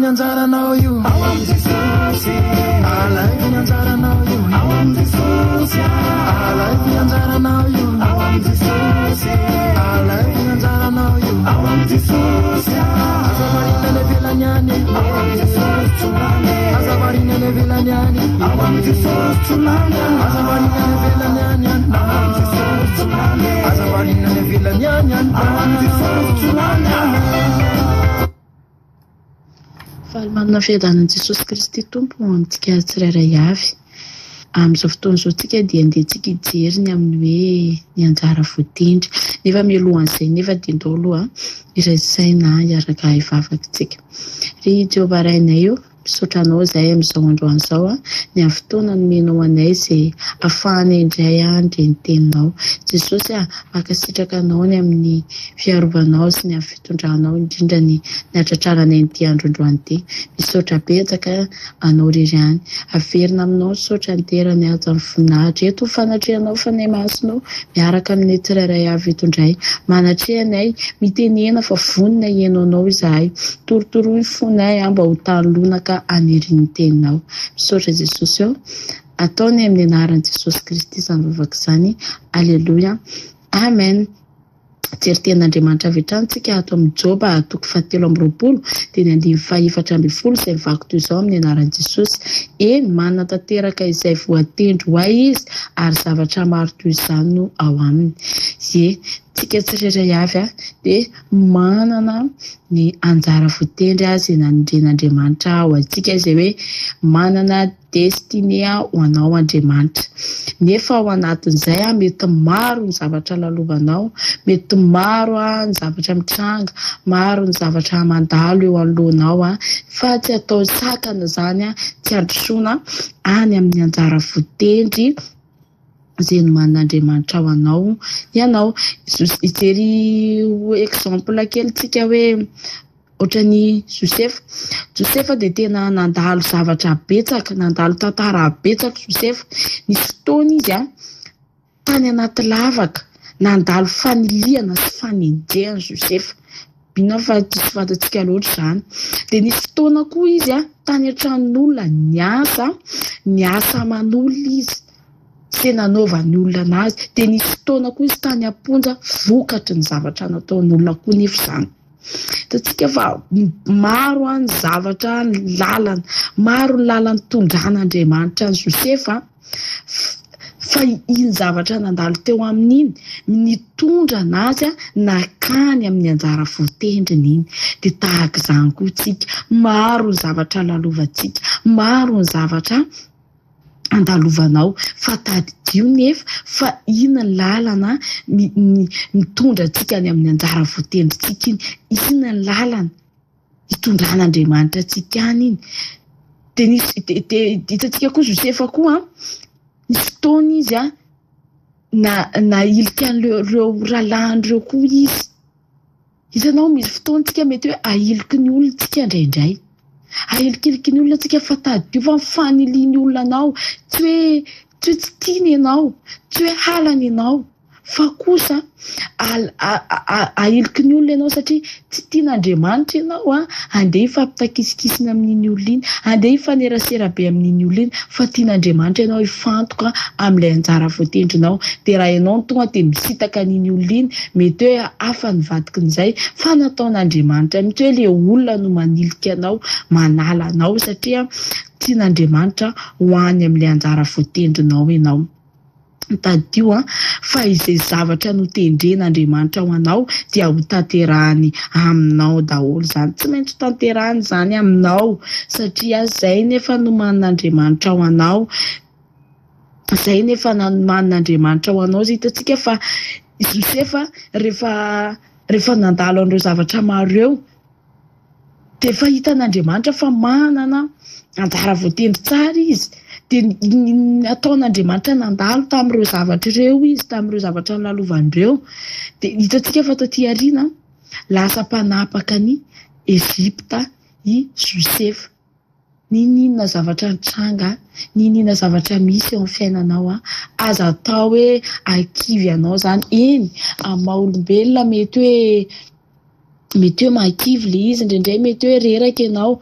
ny anjaranao io Ao amin'i Jesosy Alaivo ny anjaranao io Ao amin'i Jesosy Alaivo ny anjaranao io Ao amin'i Jesosy Alaivo ny anjaranao io Ao amin'i Jesosy Aza variana any ivelany any Ao amin'i Jesosy tsy lany Aza variana any ivelany any Ao amin'i Jesosy tsy lany Aza variana any ivelany any Ao amin'i Jesosy tsy lany Aza variana any ivelany any Ao amin'i Jesosy tsy lany. Faly manana fiadanan'i Jesosy Kristy Tompo ho amintsika tsirairay avy. Amin'izao fotoana izao tsika dia andeha tsika hijery ny amin'ny hoe ny anjara voatendry. Nefa mialohan'izay nefa dia ndao aloha hiray saina hiaraka hivavaka tsika. Ry Jehovah Rainay ô, Misaotra anao izahay amin'izao androany izao ny amin'ny fotoana nomenao anay izay ahafahanay indray handre ny teninao. Jesosy a, mankasitraka anao ny amin'ny fiarovanao sy ny amin'ny fitondranao indrindra ny nahatratraranay an'ity andro androany ity. Misaotra betsaka anao irery ihany. Averina aminao ny saotra ny dera ny haja ny voninahitra eto ny fanatrehanao Fanahy Masinao miaraka aminay tsirairay avy eto indray. Manatreha anay, mitenena fa vonona hihaino anao izahay. Torotoroy ny fonay mba ho tany lonaka anirian'ny teninao. Misaotra Jesosy ô. Ataonay amin'ny anaran'i Jesosy Kristy izany vavaka izany. Aleloia. Amen. Hijery tenin'Andriamanitra avy hatrany tsika ato amin'ny Joba toko fahatelo amby 20 dia ny andininy faha-14 izay mivaky toy izao amin'ny anaran'i Jesosy. Eny, manana tanteraka izay voatendry ho ahy izy ary zavatra maro toy izany no ao aminy. Ie, tsika tsirairay avy dia manana ny anjara voatendry izay nanendren'Andriamanitra ho antsika, izay hoe manana destinée ho anao Andriamanitra. Nefa ao anatin'izay mety maro ny zavatra lalovanao, mety maro ny zavatra mitranga, maro ny zavatra mandalo eo anoloanao, fa tsy atao sakana izany tsy handrosoana any amin'ny anjara voatendry izay nomanin'Andriamanitra ho anao ianao. Hijery exemple kely tsika hoe ohatran'i Josefa. Josefa dia tena nandalo zavatra betsaka, nandalo tantara betsaka Josefa. Nisy fotoana izy tany anaty lavaka, nandalo fanilihana sy fanenjehana Josefa. Mino aho fa tsy fantatsika loatra izany. Dia nisy fotoana koa izy tany an-tranon'olona niasa, niasa aman'olona izy. Izay nanaovan'ny olona anazy. Dia nisy fotoana koa izy tany am-ponja vokatry ny zavatra nataon'olona koa nefa izany. Hitantsika fa maro ny zavatra, ny lalana, maro ny lalana nitondran'Andriamanitra an'i Josefa fa iny zavatra nandalo teo aminy iny nitondra anazy nakany amin'ny anjara voatendriny iny. Dia tahaka izany koa tsika, maro ny zavatra lalovantsika, maro ny zavatra andalovanao fa tadidio nefa fa iny ny lalana mitondra antsika any amin'ny anjara voatendrintsika iny, iny ny lalana hitondran'Andriamanitra antsika any iny. Dia nisy dia hitantsika koa Josefa koa an, nisy fotoana izy an, nahilika an'ireo rahalahiny ireo koa izy. Hitanao, misy fotoana tsika mety hoe ahiliky ny olona tsika indraindray. Ahilikiliky ny olona tsika fa tadidio fa ny fanilian'ny olona anao tsy hoe tsy hoe tsy tiany ianao, tsy hoe halany ianao fa kosa ahiliky ny olona ianao satria tsy tian'Andriamanitra ianao an, andeha hifampitakisinkisina amin'iny olona iny, andeha hifanerasera be amin'iny olona iny fa tian'Andriamanitra ianao hifantoka amin'ilay anjara voatendrinao. Dia raha ianao no tonga dia misintaka an'iny olona iny, mety hoe hafa ny vadikin'izay fa nataon'Andriamanitra mihitsy hoe ilay olona no manilika anao, manala anao satria tian'Andriamanitra ho any amin'ilay anjara voatendrinao ianao. Tadidio an, fa izay zavatra notendren'Andriamanitra ho anao dia ho tanterahany aminao daholo izany. Tsy maintsy ho tanterahany izany aminao satria izay no efa nomanin'Andriamanitra ho anao. Izay no efa nomanin'Andriamanitra ho anao. Hitantsika fa i Josefa rehefa rehefa nandalo an'ireo zavatra maro ireo dia efa hitan'Andriamanitra fa manana anjara voatendry tsara izy. Dia nataon'Andriamanitra nandalo tamin'ireo zavatra ireo izy, tamin'ireo zavatra nolalovany ireo. Dia hitantsika fa taty aoriana lasa mpanapaka an'i Egypta i Josefa. N'inon'inona zavatra nitranga, n'inon'inona zavatra misy eo amin'ny fiainanao, aza atao hoe ahakivy anao izany. Eny, amin'ny maha olombelona mety hoe. Mety hoe mahakivy ilay izy indraindray, mety hoe reraka ianao,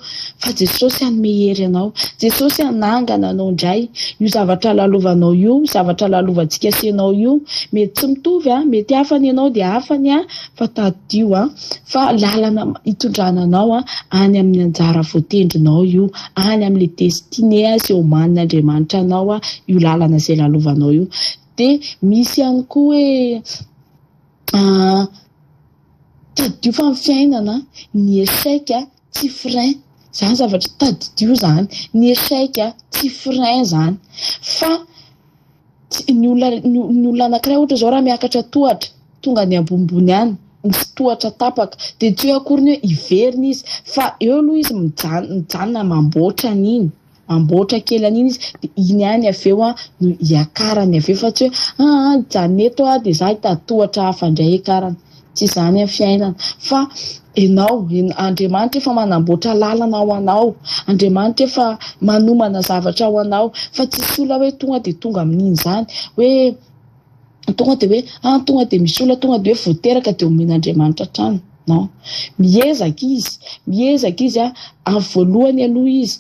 fa Jesosy hanome hery anao. Jesosy hanangana anao indray. Io zavatra lalovanao io, zavatra lalovantsika sy ianao io, mety tsy mitovy an, mety hafa ny anao dia hafa ny ahy, fa tadidio an, fa lalana hitondrana anao an, any amin'ny anjara voatendrinao io, any amin'ilay destinée izay omanin'Andriamanitra anao an, io lalana izay lalovanao io. Dia misy ihany koa hoe Tadidio fa ny fiainana, ny échec tsy frein, zany zavatra tadidio zany, ny échec tsy frein zany fa ny olona ny olona anakiray ohatra zao raha miakatra tohatra tonga any ambonimbony any misy tohatra tapaka dia tsy hoe akory ny hoe hiverina izy fa eo aloha izy mijanona mijanona mamboatra an'iny. Mamboatra kely an'iny izy dia iny ihany avy eo no hiakarany avy eo fa tsy hoe aa hijanona eto aho dia za hitady tohatra hafa indray hiakarana. Tsy izany ny fiainana fa ianao, Andriamanitra efa manamboatra lalana ho anao, Andriamanitra efa manomana zavatra ho anao fa tsisy olona hoe tonga dia tonga amin'iny izany hoe tonga dia hoe ah tonga dia misy olona tonga dia hoe vao teraka dia omen'Andriamanitra hatrany. Non. Miezaka izy, miezaka izy amin'ny voalohany aloha izy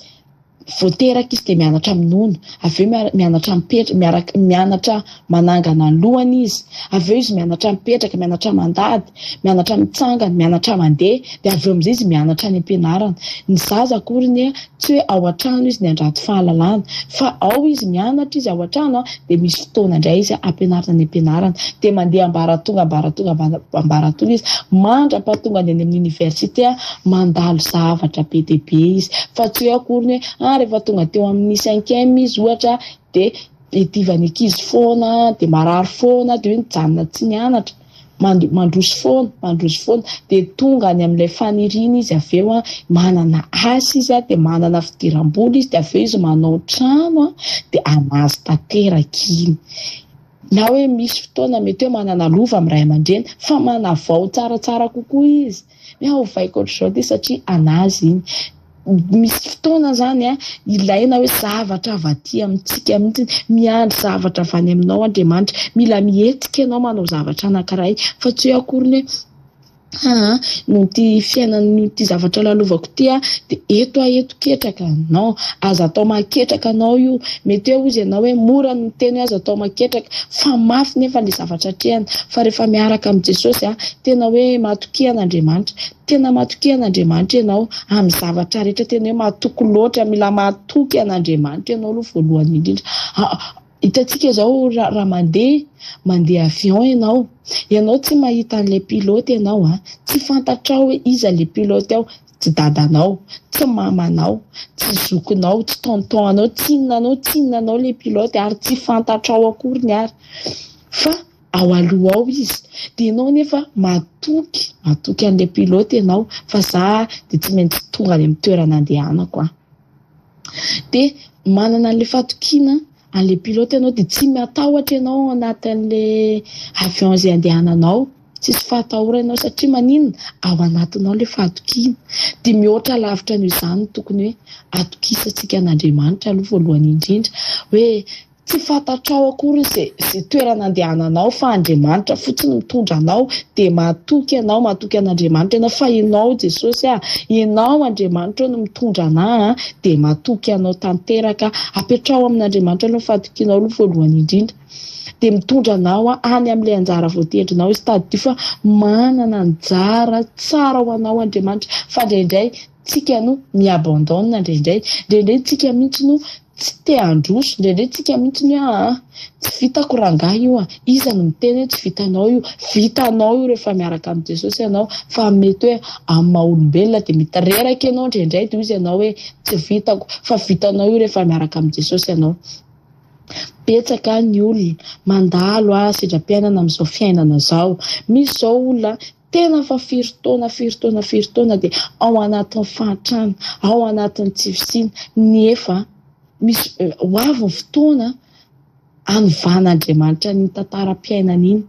Vao teraka izy dia mianatra minono, avy eo mianatra mipetraka, miaraka mianatra manangana ny lohany izy, avy eo izy mianatra mipetraka, mianatra mandady, mianatra mitsangana, mianatra mandeha, dia avy eo amin'izay izy mianatra any am-pianarana. Ny zaza akory anie tsy hoe ao an-trano izy ny handrato fahalalana fa ao izy mianatra izy ao an-trano dia misy fotoana indray izy ampianarina any am-pianarana, dia mandeha ambaratonga ambaratonga ambaratonga izy mandra-pahatongany any amin'ny oniversite mandalo zavatra be dia be izy fa tsy hoe akory ny hoe ah rehefa tonga teo amin'ny cinquième izy ohatra dia idivan'ny ankizy foana dia marary foana dia hoe nijanona tsy nianatra, mandroso foana mandroso foana dia tonga any amin'ilay faniriana izy avy eo an, manana asa izy an, dia manana fidiram-bola izy dia avy eo izy manao trano an, dia anazy tanteraka iny. Na hoe misy fotoana mety hoe manana lova amin'ny ray aman-dreny fa manavao tsaratsara kokoa izy. Hoe ovaiko ohatr'izao ity satria an'azy iny. Misy fotoana izany an, ilaina hoe zavatra avy aty amintsika mihitsy, miandry zavatra avy any aminao Andriamanitra. Mila mihetsika ianao manao zavatra anankiray fa tsy hoe akory ny hoe aa noho ity fiainana, noho ity zavatra lalovako ity aho dia eto aho eto ketraka. Non, aza atao mahaketraka anao io. Mety hoe hozy ianao hoe mora ny miteny hoe aza atao mahaketraka fa mafy nefa ilay zavatra atrehana. Fa rehefa miaraka amin'i Jesosy an, tena hoe matokia an'Andriamanitra. Tena matokia an'Andriamanitra ianao amin'ny zavatra rehetra, tena hoe matoky loatra, mila matoky an'Andriamanitra ianao aloha voalohany indrindra. Hitantsika izao raha mandeha, mandeha avion ianao, ianao tsy mahita an'ilay pilote ianao an, tsy fantatrao hoe iza ilay pilote ao, tsy dadanao, tsy mamanao, tsy zokinao, tsy tonton anao, tsy inona anao, tsy inona anao ilay pilote ary tsy fantatrao akoriny ary. Fa ao aloha ao izy, dia ianao nefa matoky, matoky an'ilay pilote ianao fa za dia tsy maintsy tonga any amin'ny toerana andehanako aho. Dia manana an'ilay fatokiana an'ilay pilote ianao dia tsy matahotra ianao ao anatin'ilay avion izay andehananao, tsisy fahatahorana ianao satria maninona? Ao anatinao ilay fahatokiana. Dia mihoatra lavitra noho izany no tokony hoe atokisantsika an'Andriamanitra aloha voalohany indrindra hoe Tsy fantatrao akory izay izay toerana andehananao fa Andriamanitra fotsiny mitondra anao dia matoky ianao, matoky an'Andriamanitra ianao fa ianao Jesosy ah, ianao Andriamanitra no mitondra anah ah, dia matoky anao tanteraka aho. Apetraho amin'Andriamanitra aloha ny fahatokianao aloha voalohany indrindra dia mitondra anao any amin'ilay anjara voatendrinao izy. Tadidio fa manana anjara tsara ho anao Andriamanitra fa indraindray tsika no mi-abandonne indraindray, indraindray tsika mihitsy no tsy te handroso, indraindray tsika mihitsy ny hoe aa tsy vitako rangahy io a, iza no miteny hoe tsy vitanao io, vitanao io rehefa miaraka amin'i Jesosy ianao, fa mety hoe amin'ny maha olombelona dia mety reraka ianao indraindray dia hoy ianao hoe tsy vitako, fa vitanao io rehefa miaraka amin'i Jesosy ianao. Betsaka ny olona mandalo sedram-piainana amin'izao fiainana izao, misy izao olona Tena fa firy taona, firy taona, firy taona dia ao anatin'ny fahantrana, ao anatin'ny tsy fisiana, nefa misy ho avy ny fotoana hanovan'Andriamanitra an'iny tantaram-piainana iny.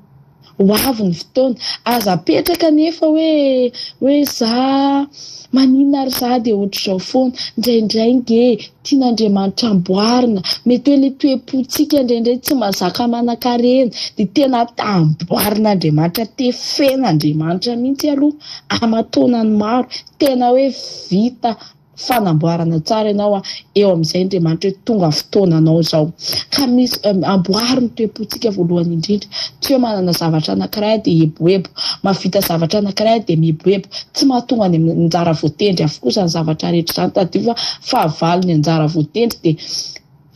Ho avy ny fotoana. Aza apetraka anefa hoe hoe za maninona ary za dia ohatr'izao foana. Indraindray nge tian'Andriamanitra amboarina. Mety hoe le toe-pontsika indraindray tsy mahazaka manan-karena dia tena amboarin'Andriamanitra, tefen'Andriamanitra mihitsy aloha aman-taonany maro. Tena hoe vita fanamboarana tsara ianao eo amin'izay Andriamanitra hoe tonga fotoananao izao. Ka misy amboary ny toe-pontsika voalohany indrindra. Tsy hoe manana zavatra anankiray dia hieboebo, mahavita zavatra anankiray dia mieboebo. Tsy mahatonga any amin'ny anjara voatendry avokoa izany zavatra rehetra izany. Tadidio fa fahavalo ny anjara voatendry dia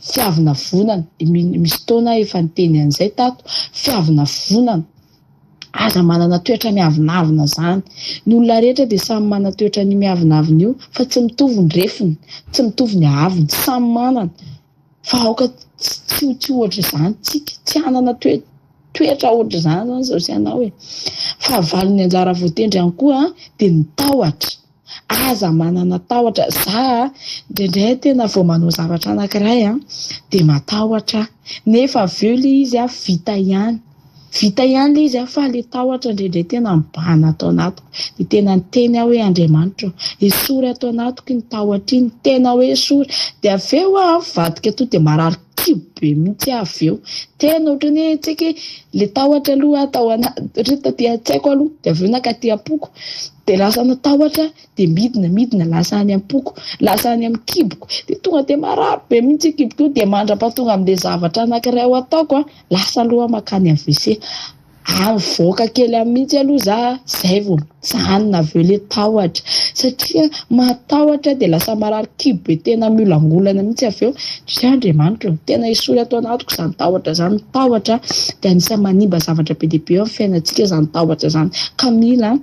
fiavonavonana. Misy fotoana aho efa niteny an'izay tato, fiavonavonana. Aza manana toetra miavonavona zany. Ny olona rehetra dia samy manana toetra an'io miavonavona io fa tsy mitovy ny refiny, tsy mitovy ny haavony, samy manana. Fa aoka tsy ho tsy ohatr'izany tsika, tsy hanana toe- toetra ohatr'izany zany zaho sy ianao e. Fahavalon'ny anjara voatendry ihany koa dia ny tahotra. Aza manana tahotra. Za indraindray aho tena vao manao zavatra anankiray dia matahotra aho. Nefa avy eo ilay izy vita ihany. Vita ihany ilay izy fa ilay tahotra indraindray tena mibahana ato anatiko. Dia tena niteny aho hoe Andriamanitra ô, esory ato anatiko iny tahotra iny. Tena hoe esory. Dia avy eo aho mivadika tonga dia marary kibo be mihitsy aho avy eo. Tena ohatran'ny hoe tsy haiko hoe ilay tahotra aloha tao anaty, ohatran'ny hoe taty an-tsaiko aloha dia avy eo nankaty am-poko. Dia lasa natahotra aho, dia midina, midina, lasa any am-poko, lasa any amin'ny kiboko, dia tonga dia marary be mihitsy io kiboko io, dia mandra-pahatonga amin'ilay zavatra anankiray ho ataoko an, lasa aloha aho mankany amin'ny WC, ary mivoaka kely any mihitsy aloha za, zay vao mijanona avy eo ilay tahotra, satria matahotra dia lasa marary kibo be tena miolangolana mihitsy avy eo, satria Andriamanitra ô, tena esory ato anatiko izany tahotra izany, ny tahotra dia anisan'ny manimba zavatra be dia be eo amin'ny fiainantsika izany tahotra izany, ka mila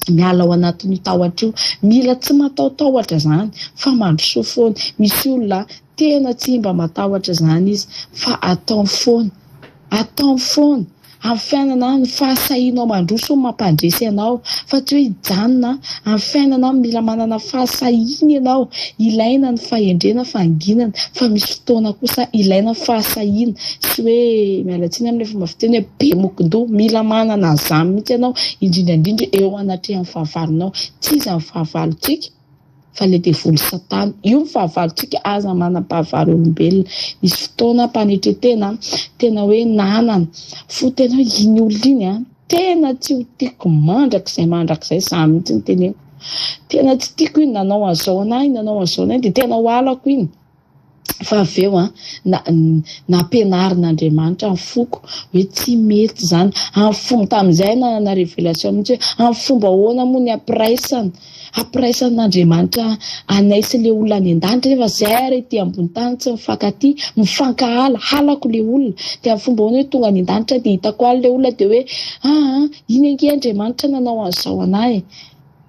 miala ao anatin'io tahotra io. Mila tsy matahotahotra izany fa mandrosoa foana. Misy olona tena tsy mba matahotra izany izy fa ataony foana, ataony foana. Amin'ny fiainana ny fahasahianao mandroso no mampandresy anao fa tsy hoe hijanona. Amin'ny fiainana mila manana fahasahiana ianao. Ilaina ny fahendrena, fahanginana fa misy fotoana kosa ilaina fahasahiana sy hoe miala tsiny amin'ilay fomba fiteny hoe be mokondoha. Mila manana an'izany mihitsy ianao indrindra indrindra eo anatrehan'ny fahavalonao. Tsy iza ny fahavalontsika fa ilay devoly satana. Io ny fahavalontsika, aza manam-pahavalo olombelona. Nisy fotoana am-panetren-tena tena hoe nanana fo tena hoe iny olona iny an, tena tsy ho tiako mandrakizay mandrakizay, za mihitsy no teneniko. Tena tsy tiako iny nanao an'izao anah iny, nanao an'izao anah iny, dia tena ho halako iny. Fa avy eo an, na, nampianarin'Andriamanitra ny foko hoe tsy mety izany. Amin'ny fomba, tamin'izay nanana révélation mihitsy hoe amin'ny fomba ahoana moa ny hampiraisana, hampiraisan'Andriamanitra anay sy ilay olona any an-danitra nefa izay ary ety ambony tany tsy mifankatia, mifankahala, halako ilay olona. Dia amin'ny fomba ahoana hoe tonga any an-danitra dia hitako any ilay olona dia hoe aa, iny ange Andriamanitra nanao an'izao anah e.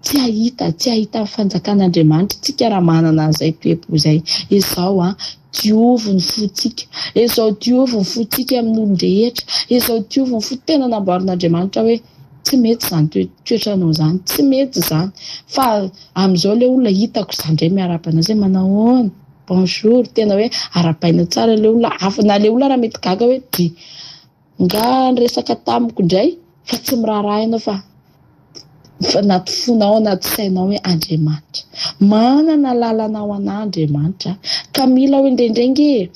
Tsy hahita, tsy hahita ny fanjakan'Andriamanitra tsika raha manana an'izay toe-po izay. Izao an, diovy ny fontsika. Izao diovy ny fontsika amin'ny olon-drehetra. Izao diovy ny fo. Tena namboarin'Andriamanitra hoe tsy mety izany toetranao izany, tsy mety izany. Fa amin'izao ilay olona hitako izaho indray miarahaba an'azy hoe manahoana, bonjour, tena hoe arahabaina tsara ilay olona, hafa na ilay olona raha mety gaga hoe dry. Nga niresaka tamiko indray fa tsy miraharaha ianao fa anaty fonao anaty sainao hoe Andriamanitra. Manana lalana ho anah Andriamanitra ka mila hoe indraindray nge e,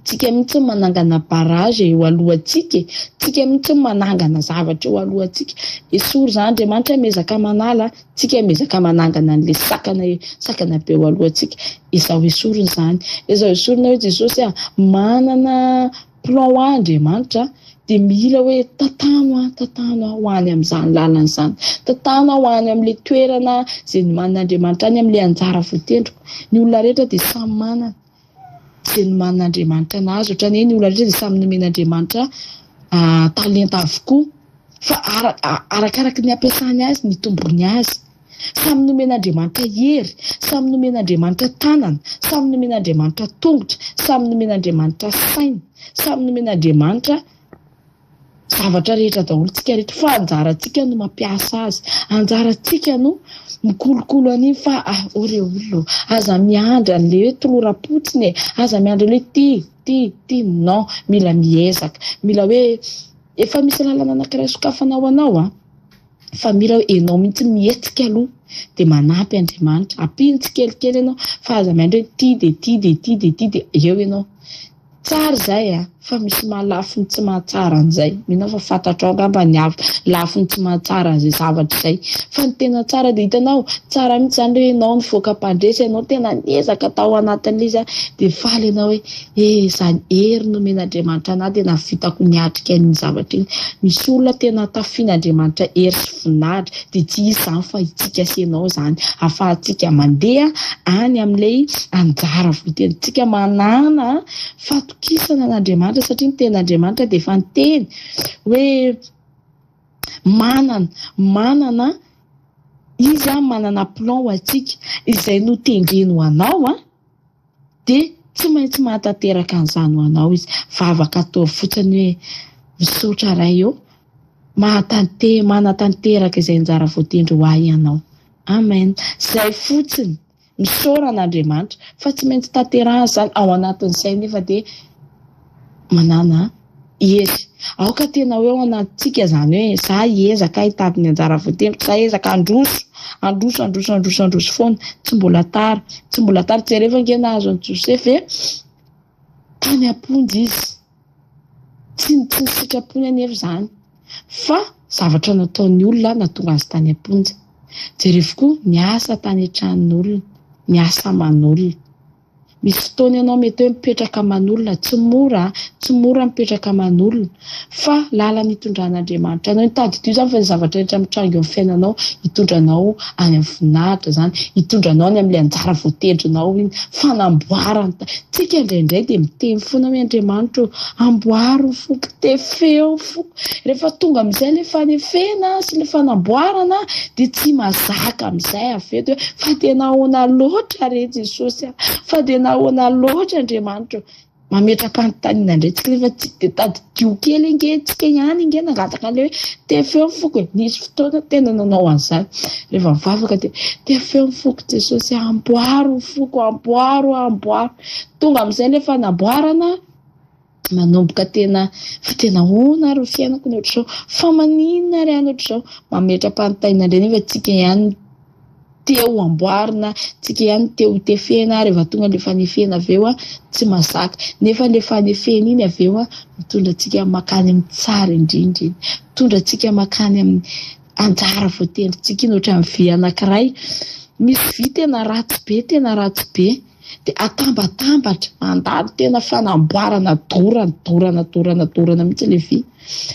tsika mihitsy no manangana barrage eo alohantsika e, tsika mihitsy no manangana zavatra eo alohantsika. Esory izany Andriamanitra miezaka manala, tsika miezaka manangana an'ilay sakana sakana be eo alohantsika. Ezao esorina izany, ezao esorina hoe Jesosy a, manana Plan ho ahy Andriamanitra dia mila hoe tantano aho, tantano aho ho any amin'izany lalana izany. Tantano aho ho any amin'ilay toerana izay nomanin'Andriamanitra any amin'ilay anjara voatendriko. Ny olona rehetra dia samy manana izay nomanin'Andriamanitra anazy. Ohatran'ny hoe ny olona rehetra dia samy nomen'Andriamanitra talenta avokoa. Fa arakaraky ny ampiasany azy ny itombony azy. Samy nomen'Andriamanitra hery, samy nomen'Andriamanitra tanana, samy nomen'Andriamanitra tongotra, samy nomen'Andriamanitra saina, samy nomen'Andriamanitra zavatra rehetra daholo tsika rehetra fa anjarantsika no mampiasa azy, anjarantsika no mikolokolo an'iny fa ah ô re olona ô, aza miandry an'le hoe toloram-potsiny e, aza miandry an'le hoe ty, ty, ty, non, mila miezaka, mila hoe. Efa misy lalana anankiray sokafana ho anao an! Fa mila hoe enao mihitsy mihetsika aloha dia manampy Andriamanitra. Ampiany tsikelikely ianao fa aza miandry hoe ity dia ity dia ity dia ity dia eo ianao. Tsara izay a! Fa misy maha lafiny tsy mahatsara an'izay. Mino aho fa fantatrao angamba ny lafiny tsy mahatsara an'izay zavatra izay. Fa ny tena tsara dia hitanao, tsara mihitsy izany hoe ianao nivoaka mpandresy, ianao tena niezaka tao anatin'ilay izy dia faly ianao hoe eh, izany hery nomen'Andriamanitra anah dia nahavitako niatrika an'iny zavatra iny. Misy olona tena tafian'Andriamanitra hery sy voninahitra dia tsy izy izany fa itsika sy ianao izany. Ahafahantsika mandeha any amin'ilay anjara voatenintsika manana fatokisana an'Andriamanitra satria ny tenin'Andriamanitra dia efa niteny hoe manana, manana Izy manana plan ho antsika izay notendreny ho anao dia tsy maintsy mahatanteraka an'izany ho anao Izy. Vavaka ataovy fotsiny hoe misaotra Ray ô, mahatante- manatanteraka izay anjara voatendry ho ahy Ianao. Amen. Izay fotsiny. Misaora an'Andriamanitra fa tsy maintsy tanterahana izany ao anatin'izay nefa dia manana hery. Aoka tena hoe ao anatintsika izany hoe za hiezaka hitady ny anjara voatendriko, za hiezaka handroso, handroso, handroso, handroso, handroso foana. Tsy mbola tara, tsy mbola tara. Jerevo ange nahazo an'i Josefa e! Tany am-ponja izy. Tsy ny tsy ny sitrapony anefa izany fa zavatra nataon'ny olona nahatonga azy tany am-ponja. Jerevo koa niasa tany an-tranon'olona, niasa aman'olona. Misy fotoana ianao mety hoe mipetraka aman'olona, tsy mora an, tsy mora mipetraka aman'olona fa lalana itondran'Andriamanitra anao iny. Tadidio izany fa ny zavatra rehetra mitranga eo amin'ny fiainanao hitondra anao any amin'ny voninahitra izany, hitondra anao any amin'ilay anjara voatendrinao iny, fanamboarana. Tsika indraindray dia miteny foana hoe Andriamanitra ô, amboaro ny foko, tefeo ny foko. Rehefa tonga amin'izay ilay fanefena sy ilay fanamboarana dia tsy mazaka amin'izay avy eo dia hoe fa dia nahoana loatra re Jesosy a, fa dia nahoana loatra Andriamanitra ô. Mametra-panontaniana indray tsika nefa tsy dia tadidio kely ange tsika ihany ange nangataka an'ilay hoe tefeo ny foko e. Nisy fotoana tena nanao an'izany. Rehefa mivavaka dia tefeo ny foko Jesosy, amboaro ny foko, amboaro, amboaro. Tonga amin'izay ilay fanamboarana, manomboka tena fa tena ahoana ary ny fiainako ny ohatr'izao, fa maninona ary aho ny ohatr'izao. Mametra-panontaniana indray nefa tsika ihany te ho amboarina, tsika ihany te ho tefena, rehefa tonga le fanefena avy eo tsy mazaka, nefa le fanefena iny avy eo mitondra antsika makany amin'ny tsara indrindra iny, mitondra antsika makany amin'ny anjara voatendrintsika iny, ohatran'ny vy anankiray, misy vy tena ratsy be, tena ratsy be. Dia atambatambatra, mandalo tena fanamboarana dorana, dorana, dorana, dorana mihitsy ilay vy.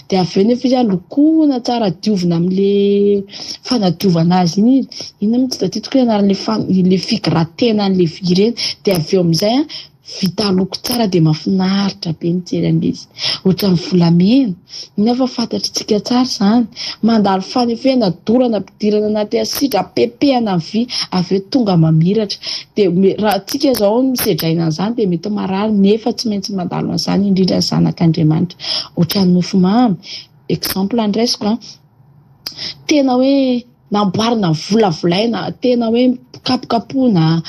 Dia avy eo nefa izy lokoina tsara, diovina amin'ilay fanadiovana azy iny izy. Inona moa tsy tadidiko hoe anaran'ilay fa- ilay figratena an'ilay vy ireny. Dia avy eo amin'izay an, vita loko tsara dia mahafinaritra be mijery an'ilay izy. Ohatran'ny volamena. Nefa fantatr'tsika tsara izany. Mandalo fanefena, dorana, ampidirana anaty asidra, pepehana ny vy, avy eo tonga mamiratra. Dia raha tsika izao no sedraina an'izany dia mety marary nefa tsy maintsy mandalo an'izany indrindra ny zanak'Andriamanitra. Ohatran'ny mofo mamy, exemple andraisiko an, tena hoe namboarina, volavolaina, tena hoe kapokapohina,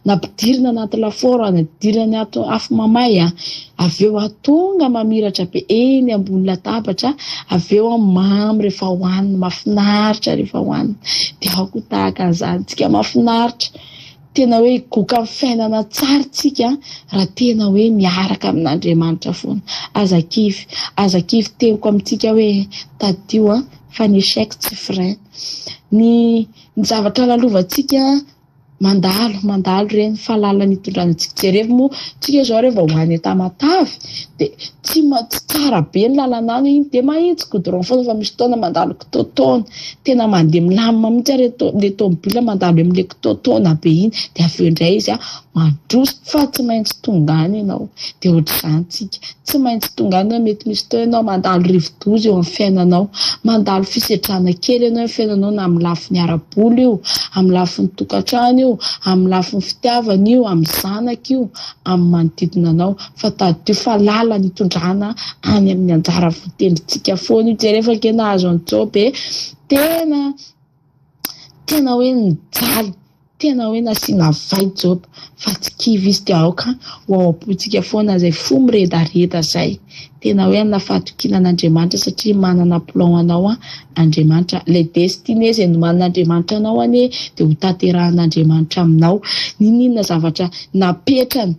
nampidirina anaty lafaoro, nampidirina anaty afo mamay, avy eo tonga mamiratra be eny ambony latabatra, avy eo mamy rehefa hohanina, mahafinaritra rehefa hohanina. Dia ao koa tahaka an'izany tsika, mahafinaritra, tena hoe higoka amin'ny fiainana tsara tsika raha tena hoe miaraka amin'Andriamanitra foana. Aza kivy, aza kivy, teniko amintsika hoe tadidio an. fa ny échec tsy frein. Ny ny zavatra lalovantsika mandalo, mandalo ireny fa lalana itondrana antsika. Jerevo moa tsika izao rehefa ho any Tamatave dia tsy tsy tsara be ny lalana any iny dia mahitsy goudron foana fa misy fotoana mandalo kitoatoana. Tena mandeha milamina mihitsy ary ilay tomobile mandalo eo amin'ilay kitoatoana be iny dia avy eo indray izy mandroso fa tsy maintsy tonga any ianao. Dia ohatr'izany tsika. Tsy maintsy tonga any ianao, mety misy fotoana ianao mandalo rivodoza eo amin'ny fiainanao, mandalo fisedrana kely ianao eo amin'ny fiainanao na amin'ny lafiny ara-bola io, amin'ny lafiny tokantrano io, amin'ny lafiny fitiavana io, amin'ny zanaka io, amin'ny manodidina anao, fa tadidio fa lalana itondrana any amin'ny anjara voatendrintsika foana io, jereo fa ange nahazo an'i Joba e, tena tena hoe nijaly. Tena hoe nasiana vay Joba fa tsy kivy izy dia aoka ho ao am-pontsika foana izay fo miredareda izay. Tena hoe hanana fahatokiana an'Andriamanitra satria manana plan anao Andriamanitra. Ilay destinée izay nomanin'Andriamanitra anao anie dia ho tanterahin'Andriamanitra aminao. N'inon'inona zavatra napetrany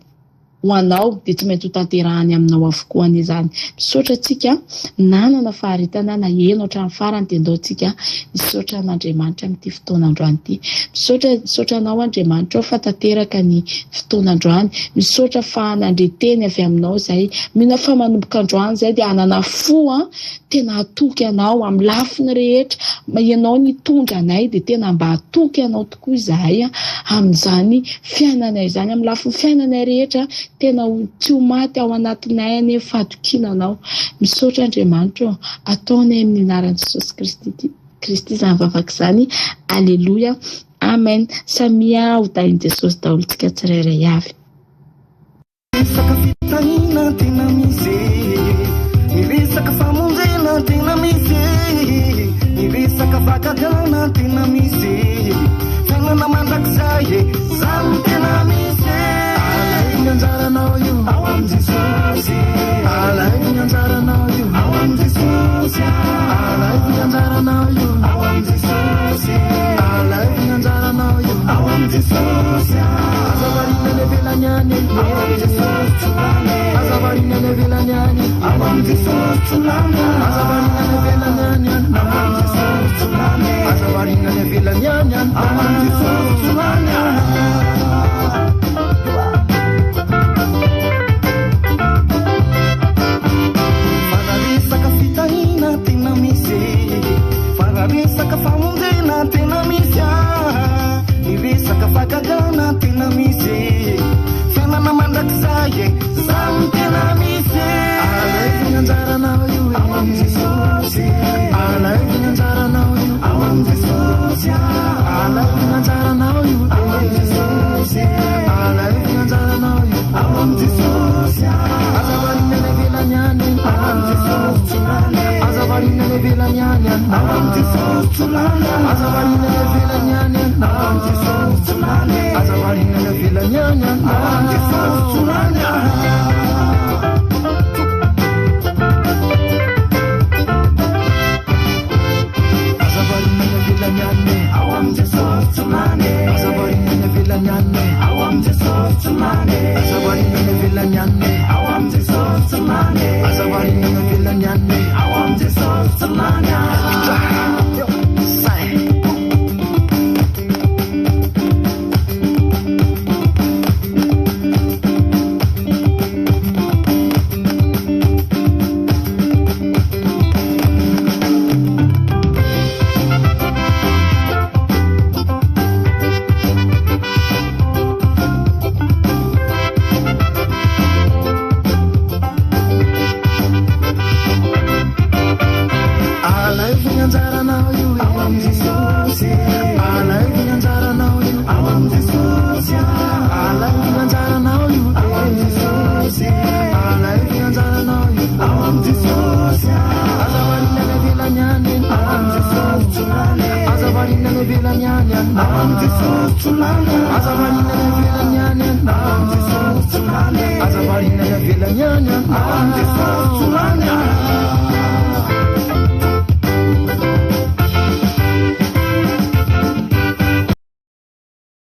ho anao dia tsy maintsy ho tanterahany aminao avokoa anie izany. Misaotra antsika nanana faharetana naheno hatramin'ny farany dia ndao tsika misaotra an'Andriamanitra amin'ity fotoana androany ity. Misaotra misaotra anao Andriamanitra o fa tanteraka ny fotoana androany. Misaotra fa nandre teny avy aminao izay. Mino aho fa manomboka androany izay dia hanana fo an tena hatoky anao amin'ny lafiny rehetra. Ianao nitondra anay dia tena mba hatoky anao tokoa izahay amin'izany fiainanay izany, amin'ny lafiny fiainanay rehetra, tena ho tsy ho maty ao anatinay anie ny fahatokiana anao. Misaotra Andriamanitra ô, ataonay amin'ny anaran'i Jesosy Kristy Kristy izany vavaka izany. Aleloia. Amen. Samia ho tahin'i Jesosy daholo tsika tsirairay avy. Resaka fitahiana tena misy e. Ny resaka famonjena tena misy e. Ny resaka fahagagana tena misy e. Fiainana mandrakizay e. Zany tena misy e. Alaivo ny anjaranao io. Ao amin'i Jesosy e. Alaivo ny anjaranao io. Ao amin'i Jesosy a. Alaivo ny anjaranao io. Ao amin'i Jesosy e. Alaivo ny anjaranao io. Ao amin'i Jesosy a. Aza variana any ivelany any e. Ao amin'i Jesosy tsy lany e. Aza variana any ivelany any. Ao amin'i Jesosy tsy lany. Aza variana any ivelany any. Ao amin'i Jesosy tsy lany. Aza variana any ivelany any. Ao amin'i Jesosy tsy lany. Fa raha resaka fitahiana tena misy e. Fa raha resaka famonjena tena misy ah. Ny resaka fahagagana tena misy e. Fiainana mandrakizay e. Zany tena misy e. Alaivo ny anjaranao io e. Ao amin'i Jesosy e. Alaivo ny anjaranao io. Ao amin'i Jesosy ah. Alaivo ny anjaranao io e. Ao amin'i Jesosy e. Alaivo ny anjaranao io. Ao amin'i Jesosy ah. Aza variana any ivelany any. Ao amin'i Jesosy tsy lany. Aza variana any ivelany any. Ao amin'i Jesosy tsy lany. Aza variana any ivelany any. Ao amin'i Jesosy tsy lany. Aza variana any ivelany any. Ao amin'i Jesosy tsy lany. Aza variana any ivelany any. Ao amin'i Jesosy tsy lany. Aza variana any ivelany any. Ao amin'i Jesosy tsy lany. Aza variana any ivelany any. Ao amin'i Jesosy tsy lany. Aza variana any ivelany any. Ao amin'i Jesosy tsy lany. Alaivo ny anjaranao io e. Ao amin'i Jesosy e. Alaivo ny anjaranao io. Ao amin'i Jesosy a. Alaivo ny anjaranao io e. Ao amin'i Jesosy e. Alaivo ny anjaranao io. Ao amin'i Jesosy a. Aza variana any ivelany any. Ao amin'i Jesosy tsy lany. Aza variana any ivelany any. Ao amin'i Jesosy tsy lany. Aza variana any ivelany any. Ao amin'i Jesosy tsy lany. Aza variana any ivelany any. Ao amin'i Jesosy tsy.